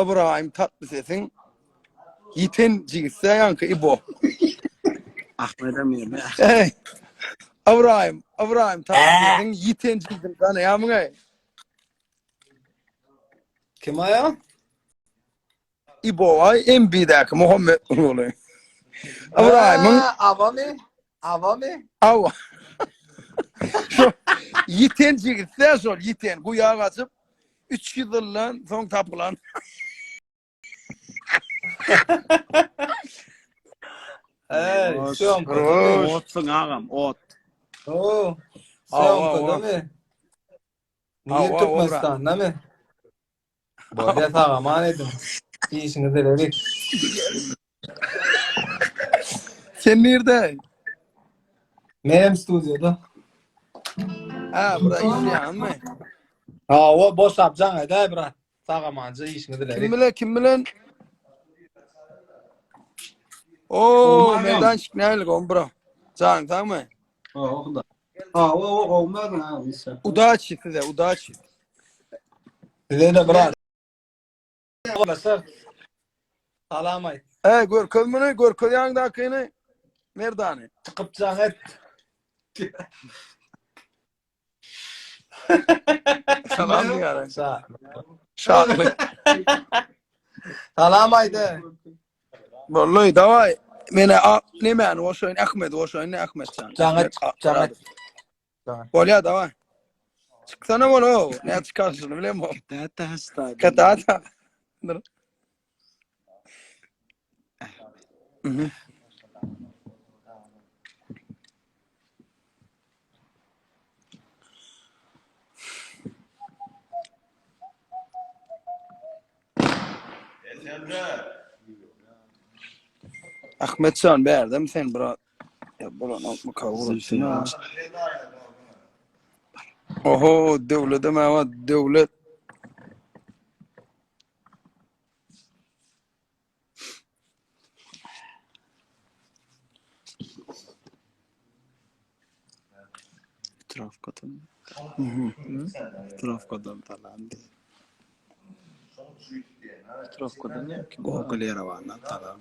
Ybraýym Tatlysesiň ýiten jigisi ýaňky Ibo. Ahmedem ýene. Ey, Ybraýym, Ybraýym Tatlysesiň ýiten jigisini tanaýamyň eý? Kim aýa? Ibo aý MB-däki Muhammet ogly. Ybraýymyň Awamy? Awamy? Awa. Şo ýiten jigisi şol ýiten guýa gaçyp 300 ýyldan soň tapylan. Ey, syýomka. Otsuň agam, ot. Oo. Syýomkadamy? Niye Türkmenistanda mı? Bolýa sag aman ediň. Işiňiz ileri. Sen nirde? Menem studiýada. Ha, bura işleýänmi? Hawa, boşap jaň edäý brat. Sag amanca işiňiz ileri. Kim bilen, kim bilen? Oo, Merdançik nähili gowy bro? Janyň sagmy? Hawa, huda. Hawa, gowy Merdan ha, Udaçi size, udaçi. Size-de brat. Salam aýt. Ey görkez muny, görkez ýanyňdakyny. Merdany. Çykyp jaň et. Salam diýýär. Şatlyk. Salam aýdy. Boldy, daway. Mene nemäni goşaýyn, Ahmedi goşaýyn, ne Ahmetjan. Jaň et, jaň et. Bolýar, daway. Çyksana bol o. Ne çykarşyny bilemok. Kata hasta. Kata. Mhm. Ahmetjan bärdemi sen brat? Ya bolanokmy kawurasyn. Oho, döwledem awa, döwlet. Trafkadan. Trafkadan talan. Trafkadan ya ki Google Yerevan'dan talan.